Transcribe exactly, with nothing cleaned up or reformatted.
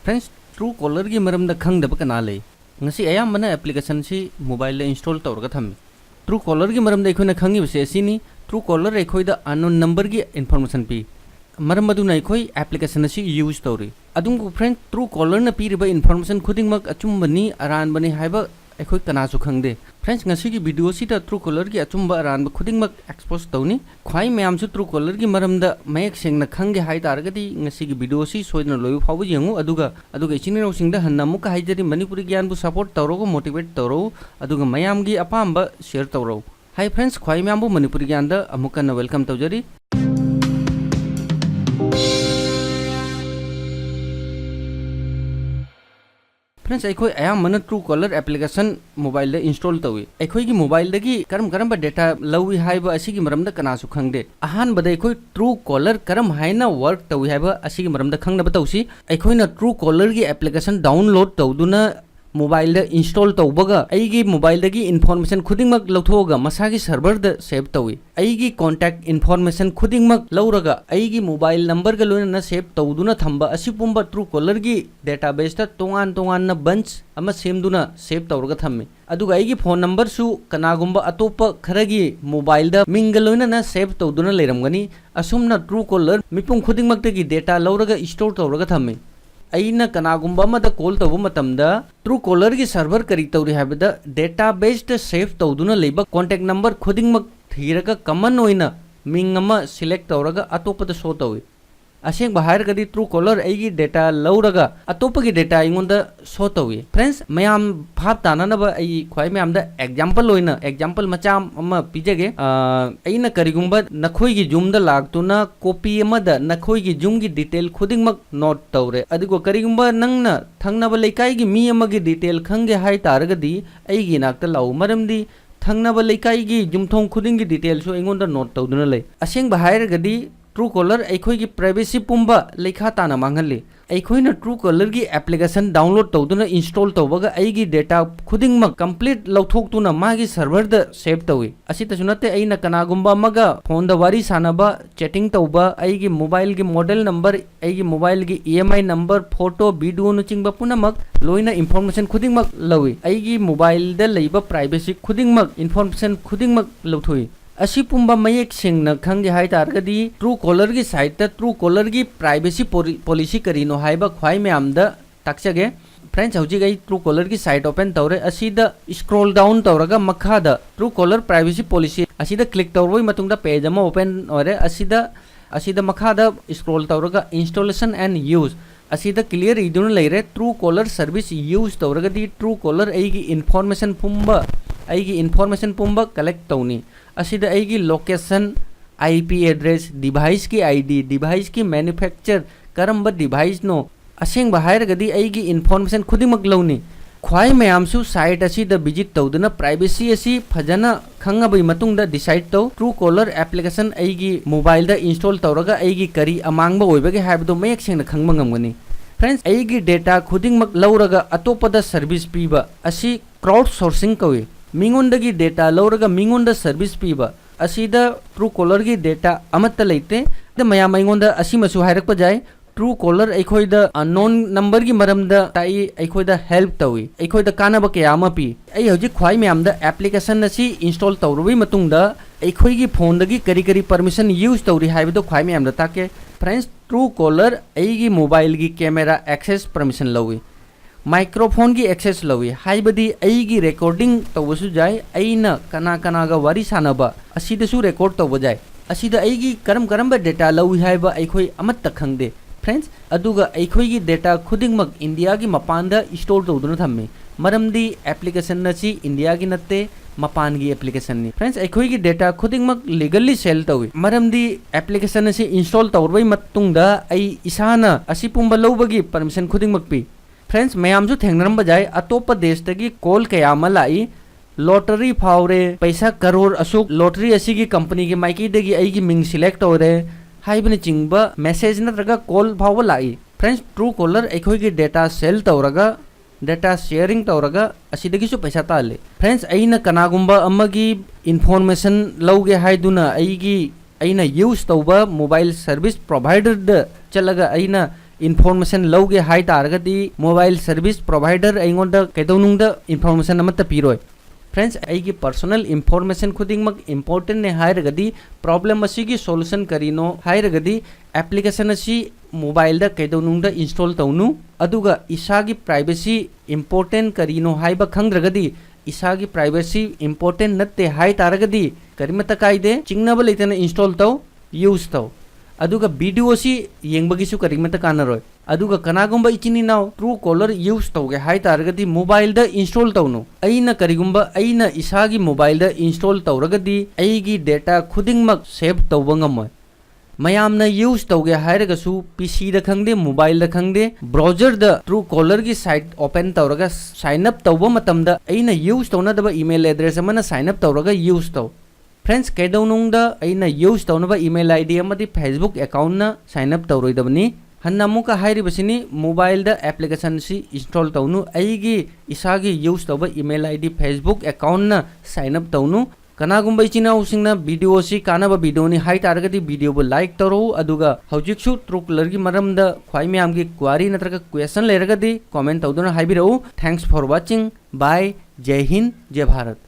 Friends, Truecallerꯒꯤ ꯃꯔꯝꯗ ꯈꯪꯗꯕ ꯀꯅꯥ ꯂꯩ? ꯉꯁꯤ ꯑꯌꯥꯝꯕꯅ applicationꯁꯤ mobileꯗ install ꯇꯧꯔꯒ ꯊꯝꯃꯤ꯫ Truecallerꯒꯤ ꯃꯔꯝꯗ ꯑꯩꯈꯣꯏꯅ ꯈꯪꯉꯤꯕꯁꯦ ꯑꯁꯤꯅꯤ: Truecaller ꯑꯩꯈꯣꯏꯗ unknown numberꯒꯤ information ꯄꯤ꯫ ꯃꯔꯝ ꯑꯗꯨꯅ ꯑꯩꯈꯣꯏ application ꯑꯁꯤ use ꯇꯧꯔꯤ꯫ ꯑꯗꯨꯕꯨ friend, Truecallerꯅ ꯄꯤꯔꯤꯕ information ꯈꯨꯗꯤꯡꯃꯛ ꯑꯆꯨꯝꯕꯅꯤ, ꯑꯔꯥꯟꯕꯅꯤ ꯍꯥꯏꯕ ꯑꯩꯈꯣꯏ ꯀꯅꯥꯁꯨ ꯈꯪꯗꯦ꯫ Friends, ꯉꯁꯤꯒꯤ video ꯑꯁꯤꯗ Truecallerꯒꯤ ꯑꯆꯨꯝꯕ ꯑꯔꯥꯟꯕ ꯈꯨꯗꯤꯡꯃꯛ expose ꯇꯧꯅꯤ꯫ ꯈ꯭ꯋꯥꯏ ꯃꯌꯥꯝꯁꯨ Truecallerꯒꯤ ꯃꯔꯝꯗ ꯃꯌꯦꯛ ꯁꯦꯡꯅ ꯈꯪꯒꯦ ꯍꯥꯏ ꯇꯥꯔꯒꯗꯤ ꯉꯁꯤꯒꯤ video ꯑꯁꯤ ꯁꯣꯏꯗꯅ ꯂꯣꯏꯕ ꯐꯥꯎꯕ ꯌꯦꯡꯉꯨ꯫ ꯑꯗꯨꯒ, ꯑꯗꯨꯒ ꯏꯆꯤꯟ ꯏꯅꯥꯎꯁꯤꯡꯗ ꯍꯟꯅ ꯑꯃꯨꯛꯀ ꯍꯥꯏꯖꯔꯤ, ꯃꯅꯤꯄꯨꯔꯤ ꯒ꯭ꯌꯥꯟꯕꯨ support ꯇꯧꯔꯒ motivate ꯇꯧꯔꯧ, ꯑꯗꯨꯒ ꯃꯌꯥꯝꯒꯤ ꯑꯄꯥꯝꯕ share ꯇꯧꯔꯧ꯫ Hi friends, ꯈ꯭ꯋꯥꯏ ꯃꯌꯥꯝꯕꯨ ꯃꯅꯤꯄꯨꯔꯤ ꯒ꯭ꯌꯥꯟꯗ ꯑꯃꯨꯛ ꯍꯟꯅ welcome ꯇꯧꯖꯔꯤ꯫ Friends, ꯑꯩꯈꯣꯏ ꯑꯌꯥꯝꯕꯅ Truecaller application mobileꯗ install ꯇꯧꯏ꯫ ꯑꯩꯈꯣꯏꯒꯤ mobileꯗꯒꯤ ꯀꯔꯝ ꯀꯔꯝꯕ data ꯂꯧꯏ ꯍꯥꯏꯕ ꯑꯁꯤꯒꯤ ꯃꯔꯝꯗ ꯀꯅꯥꯁꯨ ꯈꯪꯗꯦ꯫ ꯑꯍꯥꯟꯕꯗ ꯑꯩꯈꯣꯏ Truecaller ꯀꯔꯝ ꯍꯥꯏꯅ work ꯇꯧꯏ ꯍꯥꯏꯕ ꯑꯁꯤꯒꯤ ꯃꯔꯝꯗ ꯈꯪꯅꯕ ꯇꯧꯁꯤ꯫ ꯑꯩꯈꯣꯏꯅ Truecallerꯒꯤ application download ꯇꯧꯗꯨꯅ mobileꯗ install ꯇꯧꯕꯒ ꯑꯩꯒꯤ mobileꯗꯒꯤ information ꯈꯨꯗꯤꯡꯃꯛ ꯂꯧꯊꯣꯛꯑꯒ ꯃꯁꯥꯒꯤ serverꯗ save ꯇꯧꯏ꯫ ꯑꯩꯒꯤ contact information ꯈꯨꯗꯤꯡꯃꯛ ꯂꯧꯔꯒ ꯑꯩꯒꯤ mobile numberꯒ ꯂꯣꯏꯅꯅ save ꯇꯧꯗꯨꯅ ꯊꯝꯕ ꯑꯁꯤ ꯄꯨꯝꯕ Truecallerꯒꯤ databaseꯇ ꯇꯣꯉꯥꯟ ꯇꯣꯉꯥꯟꯅ bunch ꯑꯃ ꯁꯦꯝꯗꯨꯅ save ꯇꯧꯔꯒ ꯊꯝꯃꯤ꯫ ꯑꯗꯨꯒ ꯑꯩꯒꯤ phone numberꯁꯨ ꯀꯅꯥꯒꯨꯝꯕ ꯑꯇꯣꯞꯄ ꯈꯔꯒꯤ mobileꯗ ꯃꯤꯡꯒ ꯂꯣꯏꯅꯅ save ꯇꯧꯗꯨꯅ ꯂꯩꯔꯝꯒꯅꯤ꯫ ꯑꯁꯨꯝꯅ Truecaller ꯃꯤꯄꯨꯝ ꯈꯨꯗꯤꯡꯃꯛꯇꯒꯤ data ꯂꯧꯔꯒ store ꯇꯧꯔꯒ ꯊꯝꯃꯤ꯫ ꯑꯩꯅ ꯀꯅꯥꯒꯨꯝꯕ ꯑꯃꯗ call ꯇꯧꯕ ꯃꯇꯝꯗ Truecallerꯒꯤ server ꯀꯔꯤ ꯇꯧꯔꯤ ꯍꯥꯏꯕꯗ databaseꯇ save ꯇꯧꯗꯨꯅ ꯂꯩꯕ contact number ꯈꯨꯗꯤꯡꯃꯛ ꯊꯤꯔꯒ common ꯑꯣꯏꯅ ꯃꯤꯡ ꯑꯃ select ꯇꯧꯔꯒ ꯑꯇꯣꯞꯄꯗ show ꯇꯧꯏ꯫ ꯑꯁꯦꯡꯕ ꯍꯥꯏꯔꯒꯗꯤ Truecaller ꯑꯩꯒꯤ data ꯂꯧꯔꯒ ꯑꯇꯣꯞꯄꯒꯤ data ꯑꯩꯉꯣꯟꯗ show ꯇꯧꯏ꯫ Friends, ꯃꯌꯥꯝ ꯚꯥꯞ ꯇꯥꯅꯅꯕ ꯑꯩ ꯈ꯭ꯋꯥꯏ ꯃꯌꯥꯝꯗ example ꯑꯣꯏꯅ, example ꯃꯆꯥ ꯑꯃ ꯄꯤꯖꯒꯦ꯫ ꯑ, ꯑꯩꯅ ꯀꯔꯤꯒꯨꯝꯕ ꯅꯈꯣꯏꯒꯤ ꯌꯨꯝꯗ ꯂꯥꯛꯇꯨꯅ copy ꯑꯃꯗ ꯅꯈꯣꯏꯒꯤ ꯌꯨꯝꯒꯤ detail ꯈꯨꯗꯤꯡꯃꯛ note ꯇꯧꯔꯦ꯫ ꯑꯗꯨꯒ ꯀꯔꯤꯒꯨꯝꯕ ꯅꯪꯅ ꯊꯪꯅꯕ ꯂꯩꯀꯥꯏꯒꯤ ꯃꯤ ꯑꯃꯒꯤ detail ꯈꯪꯒꯦ ꯍꯥꯏ ꯇꯥꯔꯒꯗꯤ ꯑꯩꯒꯤ ꯏꯅꯥꯛꯇ ꯂꯥꯛꯎ, ꯃꯔꯝꯗꯤ ꯊꯪꯅꯕ ꯂꯩꯀꯥꯏꯒꯤ ꯌꯨꯝꯊꯣꯡ ꯈꯨꯗꯤꯡꯒꯤ detailꯁꯨ ꯑꯩꯉꯣꯟꯗ note ꯇꯧꯗꯨꯅ ꯂꯩ꯫ ꯑꯁꯦꯡꯕ ꯍꯥꯏꯔꯒꯗꯤ Truecaller ꯑꯩꯈꯣꯏꯒꯤ privacy ꯄꯨꯝꯕ ꯂꯩꯈꯥ ꯇꯥꯅ ꯃꯥꯡꯍꯜꯂꯤ꯫ ꯑꯩꯈꯣꯏꯅ Truecaller ꯒꯤ application download ꯇꯧꯗꯨꯅ install ꯇꯧꯕꯒ ꯑꯩꯒꯤ data ꯈꯨꯗꯤꯡꯃꯛ complete ꯂꯧꯊꯣꯛꯇꯨꯅ ꯃꯥꯒꯤ server ꯗ save ꯇꯧꯏ꯫ ꯑꯁꯤꯇꯁꯨ ꯅꯠꯇꯦ, ꯑꯩꯅ ꯀꯅꯥꯒꯨꯝꯕ ꯑꯃꯒ phone ꯗ ꯋꯥꯔꯤ ꯁꯥꯟꯅꯕ, chatting ꯇꯧꯕ, ꯑꯩꯒꯤ mobile ꯒꯤ model number, ꯑꯩꯒꯤ mobile ꯒꯤ E M I number, photo, video ꯅꯆꯤꯡꯕ ꯄꯨꯝꯅꯃꯛ ꯂꯣꯏꯅ information ꯈꯨꯗꯤꯡꯃꯛ ꯂꯧꯏ꯫ ꯑꯩꯒꯤ mobile ꯗ ꯂꯩꯕ privacy ꯈꯨꯗꯤꯡꯃꯛ, information ꯈꯨꯗꯤꯡꯃꯛ ꯂꯧꯊꯣꯛꯏ꯫ ꯑꯁꯤ ꯄꯨꯝꯕ ꯃꯌꯦꯛ ꯁꯦꯡꯅ ꯈꯪꯒꯦ ꯍꯥꯏ ꯇꯥꯔꯒꯗꯤ Truecaller ꯒꯤ site ꯇ Truecaller ꯒꯤ privacy poli-, policy ꯀꯔꯤꯅꯣ ꯍꯥꯏꯕ ꯈ꯭ꯋꯥꯏ ꯃꯌꯥꯝꯗ ꯇꯥꯛꯆꯒꯦ꯫ Friends, ꯍꯧꯖꯤꯛ ꯑꯩ Truecaller ꯒꯤ site open ꯇꯧꯔꯦ꯫ ꯑꯁꯤꯗ scroll down ꯇꯧꯔꯒ ꯃꯈꯥꯗ Truecaller privacy policy ꯑꯁꯤꯗ click ꯇꯧꯔꯕ ꯃꯇꯨꯡꯗ page ꯑꯃ open ꯑꯣꯏꯔꯦ꯫ ꯑꯁꯤꯗ, ꯑꯁꯤꯗ ꯃꯈꯥꯗ scroll ꯇꯧꯔꯒ installation and use ꯑꯁꯤꯗ clear ꯏꯗꯨꯅ ꯂꯩꯔꯦ꯫ Truecaller service use ꯇꯧꯔꯒꯗꯤ Truecaller ꯑꯩꯒꯤ information ꯄꯨꯝꯕ, ꯑꯩꯒꯤ information ꯄꯨꯝꯕ collect ꯇꯧꯅꯤ꯫ ꯑꯁꯤꯗ ꯑꯩꯒꯤ location, I P address, device ꯀꯤ I D, device ꯀꯤ manufacture, ꯀꯔꯝꯕ device ꯅꯣ, ꯑꯁꯦꯡꯕ ꯍꯥꯏꯔꯒꯗꯤ ꯑꯩꯒꯤ information ꯈꯨꯗꯤꯡꯃꯛ ꯂꯧꯅꯤ꯫ ꯈ꯭ꯋꯥꯏ ꯃꯌꯥꯝꯁꯨ site ꯑꯁꯤꯗ visit ꯇꯧꯗꯨꯅ privacy ꯑꯁꯤ ꯐꯖꯅ ꯈꯪꯉꯕꯒꯤ ꯃꯇꯨꯡꯗ decide ꯇꯧ꯫ Truecaller application ꯑꯩꯒꯤ mobile ꯗ install ꯇꯧꯔꯒ ꯑꯩꯒꯤ ꯀꯔꯤ ꯑꯃꯥꯡꯕ ꯑꯣꯏꯕꯒꯦ ꯍꯥꯏꯕꯗꯨ ꯃꯌꯦꯛ ꯁꯦꯡꯅ ꯈꯪꯕ ꯉꯝꯒꯅꯤ꯫ Friends, ꯑꯩꯒꯤ data ꯈꯨꯗꯤꯡꯃꯛ ꯂꯧꯔꯒ ꯑꯇꯣꯞꯄꯗ service ꯄꯤꯕ ꯑꯁꯤ crowd sourcing ꯀꯧꯏ꯫ ꯃꯤꯉꯣꯟꯗꯒꯤ data ꯂꯧꯔꯒ ꯃꯤꯉꯣꯟꯗ service ꯄꯤꯕ ꯑꯁꯤꯗ Truecaller ꯒꯤ data ꯑꯃꯠꯇ ꯂꯩꯇꯦ꯫ ꯑꯗ ꯃꯌꯥꯝ ꯑꯩꯉꯣꯟꯗ ꯑꯁꯤꯃꯁꯨ ꯍꯥꯏꯔꯛꯄ ꯌꯥꯏ, Truecaller ꯑꯩꯈꯣꯏꯗ unknown number ꯒꯤ ꯃꯔꯝꯗ ꯇꯥꯛꯏ, ꯑꯩꯈꯣꯏꯗ help ꯇꯧꯏ, ꯑꯩꯈꯣꯏꯗ ꯀꯥꯟꯅꯕ ꯀꯌꯥ ꯑꯃ ꯄꯤ꯫ ꯑꯩ ꯍꯧꯖꯤꯛ ꯈ꯭ꯋꯥꯏ ꯃꯌꯥꯝꯗ application ꯑꯁꯤ install ꯇꯧꯔꯨꯕꯒꯤ ꯃꯇꯨꯡꯗ ꯑꯩꯈꯣꯏꯒꯤ phone ꯗꯒꯤ ꯀꯔꯤ ꯀꯔꯤ permission use ꯇꯧꯔꯤ ꯍꯥꯏꯕꯗꯨ ꯈ꯭ꯋꯥꯏ ꯃꯌꯥꯝꯗ ꯇꯥꯛꯀꯦ꯫ Friends, Truecaller ꯑꯩꯒꯤ mobile ꯒꯤ camera access permission ꯂꯧꯏ, microphone ꯒꯤ access ꯂꯧꯏ, ꯍꯥꯏꯕꯗꯤ ꯑꯩꯒꯤ recording ꯇꯧꯕꯁꯨ ꯌꯥꯏ, ꯑꯩꯅ ꯀꯅꯥ ꯀꯅꯥꯒ ꯋꯥꯔꯤ ꯁꯥꯟꯅꯕ ꯑꯁꯤꯗꯁꯨ record ꯇꯧꯕ ꯌꯥꯏ꯫ ꯑꯁꯤꯗ ꯑꯩꯒꯤ ꯀꯔꯝ ꯀꯔꯝꯕ data ꯂꯧꯏ ꯍꯥꯏꯕ ꯑꯩꯈꯣꯏ ꯑꯃꯠꯇ ꯈꯪꯗꯦ꯫ Friends, ꯑꯗꯨꯒ ꯑꯩꯈꯣꯏꯒꯤ data ꯈꯨꯗꯤꯡꯃꯛ India ꯒꯤ ꯃꯄꯥꯟꯗ store ꯇꯧꯗꯨꯅ ꯊꯝꯃꯤ, ꯃꯔꯝꯗꯤ application ꯑꯁꯤ India ꯒꯤ ꯅꯠꯇꯦ, ꯃꯄꯥꯟꯒꯤ application ꯅꯤ꯫ Friends, ꯑꯩꯈꯣꯏꯒꯤ data ꯈꯨꯗꯤꯡꯃꯛ legally sell ꯇꯧꯏ, ꯃꯔꯝꯗꯤ application ꯑꯁꯤ install ꯇꯧꯔꯕꯩ ꯃꯇꯨꯡꯗ ꯑꯩ ꯏꯁꯥꯅ ꯑꯁꯤ ꯄꯨꯝꯕ ꯂꯧꯕꯒꯤ permission ꯈꯨꯗꯤꯡꯃꯛ ꯄꯤ꯫ Friends, ꯃꯌꯥꯝꯁꯨ ꯊꯦꯡꯅꯔꯝꯕ ꯌꯥꯏ, ꯑꯇꯣꯞꯄ ꯗꯦꯁꯇꯒꯤ call ꯀꯌꯥ ꯑꯃ ꯂꯥꯛꯏ꯫ Lottery ꯐꯥꯎꯔꯦ, ꯄꯩꯁꯥ ꯀꯔꯣꯔ ꯑꯁꯨꯛ lottery ꯑꯁꯤꯒꯤ company ꯒꯤ ꯃꯥꯏꯀꯩꯗꯒꯤ ꯑꯩꯒꯤ ꯃꯤꯡ select ꯇꯧꯔꯦ ꯍꯥꯏꯕꯅꯆꯤꯡꯕ message ꯅꯠꯇ꯭ꯔꯒ call ꯐꯥꯎꯕ ꯂꯥꯛꯏ꯫ Friends, Truecaller ꯑꯩꯈꯣꯏꯒꯤ data sell ꯇꯧꯔꯒ, data sharing ꯇꯧꯔꯒ ꯑꯁꯤꯗꯒꯤꯁꯨ ꯄꯩꯁꯥ ꯇꯥꯜꯂꯤ꯫ Friends, ꯑꯩꯅ ꯀꯅꯥꯒꯨꯝꯕ ꯑꯃꯒꯤ information ꯂꯧꯒꯦ ꯍꯥꯏꯗꯨꯅ ꯑꯩꯒꯤ, ꯑꯩꯅ use ꯇꯧꯕ mobile service providerꯗ ꯆꯠꯂꯒ ꯑꯩꯅ information ꯂꯧꯒꯦ ꯍꯥꯏ ꯇꯥꯔꯒꯗꯤ, mobile service provider ꯑꯩꯉꯣꯟꯗ ꯀꯩꯗꯧꯅꯨꯡꯗ information ꯑꯃꯠꯇ ꯄꯤꯔꯣꯏ꯫ Friends, ꯑꯩꯒꯤ personal information ꯈꯨꯗꯤꯡꯃꯛ importantꯅꯦ ꯍꯥꯏꯔꯒꯗꯤ, problem ꯑꯁꯤꯒꯤ solution ꯀꯔꯤꯅꯣ ꯍꯥꯏꯔꯒꯗꯤ, application ꯑꯁꯤ mobileꯗ ꯀꯩꯗꯧꯅꯨꯡꯗ install ꯇꯧꯅꯨ꯫ ꯑꯗꯨꯒ ꯏꯁꯥꯒꯤ privacy important ꯀꯔꯤꯅꯣ ꯍꯥꯏꯕ ꯈꯪꯗ꯭ꯔꯒꯗꯤ, ꯏꯁꯥꯒꯤ privacy important ꯅꯠꯇꯦ ꯍꯥꯏ ꯇꯥꯔꯒꯗꯤ, ꯀꯔꯤꯃꯠꯇ ꯀꯥꯏꯗꯦ, ꯆꯤꯡꯅꯕ ꯂꯩꯇꯅ install ꯇꯧ, use ꯇꯧ꯫ ꯑꯗꯨꯒ video ꯑꯁꯤ ꯌꯦꯡꯕꯒꯤꯁꯨ ꯀꯔꯤꯃꯠꯇ ꯀꯥꯟꯅꯔꯣꯏ꯫ ꯑꯗꯨꯒ ꯀꯅꯥꯒꯨꯝꯕ ꯏꯆꯤꯟ ꯏꯅꯥꯎ Truecaller use ꯇꯧꯒꯦ ꯍꯥꯏ ꯇꯥꯔꯒꯗꯤ, mobileꯗ install ꯇꯧꯅꯨ꯫ ꯑꯩꯅ ꯀꯔꯤꯒꯨꯝꯕ ꯑꯩꯅ ꯏꯁꯥꯒꯤ mobileꯗ install ꯇꯧꯔꯒꯗꯤ, ꯑꯩꯒꯤ data ꯈꯨꯗꯤꯡꯃꯛ save ꯇꯧꯕ ꯉꯝꯃꯣꯏ꯫ ꯃꯌꯥꯝꯅ use ꯇꯧꯒꯦ ꯍꯥꯏꯔꯒꯁꯨ, PCꯗ ꯈꯪꯗꯦ, mobileꯗ ꯈꯪꯗꯦ, browserꯗ Truecallerꯒꯤ site open ꯇꯧꯔꯒ sign up ꯇꯧꯕ ꯃꯇꯝꯗ, ꯑꯩꯅ use ꯇꯧꯅꯗꯕ email address ꯑꯃꯅ sign up ꯇꯧꯔꯒ use ꯇꯧ꯫ Friends, ꯀꯩꯗꯧꯅꯨꯡꯗ ꯑꯩꯅ use ꯇꯧꯅꯕ email ID ꯑꯃꯗꯤ Facebook accountꯅ sign up ꯇꯧꯔꯣꯏꯗꯕꯅꯤ꯫ ꯍꯟꯅ ꯑꯃꯨꯛꯀ ꯍꯥꯏꯔꯤꯕꯁꯤꯅꯤ, mobileꯗ applicationꯁꯤ install ꯇꯧꯅꯨ꯫ ꯑꯩꯒꯤ ꯏꯁꯥꯒꯤ use ꯇꯧꯕ email ID, Facebook accountꯅ sign up ꯇꯧꯅꯨ꯫ ꯀꯅꯥꯒꯨꯝꯕ ꯏꯆꯤꯟ ꯏꯅꯥꯎꯁꯤꯡꯅ videoꯁꯤ ꯀꯥꯟꯅꯕ videoꯅꯤ ꯍꯥꯏ ꯇꯥꯔꯒꯗꯤ, videoꯕꯨ like ꯇꯧꯔꯛꯎ꯫ ꯑꯗꯨꯒ ꯍꯧꯖꯤꯛꯁꯨ Truecallerꯒꯤ ꯃꯔꯝꯗ ꯈ꯭ꯋꯥꯏ ꯃꯌꯥꯝꯒꯤ query ꯅꯠꯇ꯭ꯔꯒ question ꯂꯩꯔꯒꯗꯤ, comment ꯇꯧꯗꯨꯅ ꯍꯥꯏꯕꯤꯔꯛꯎ꯫ Thanks for watching. Bye. ꯖꯩ Hind, ꯖꯩ Bharat.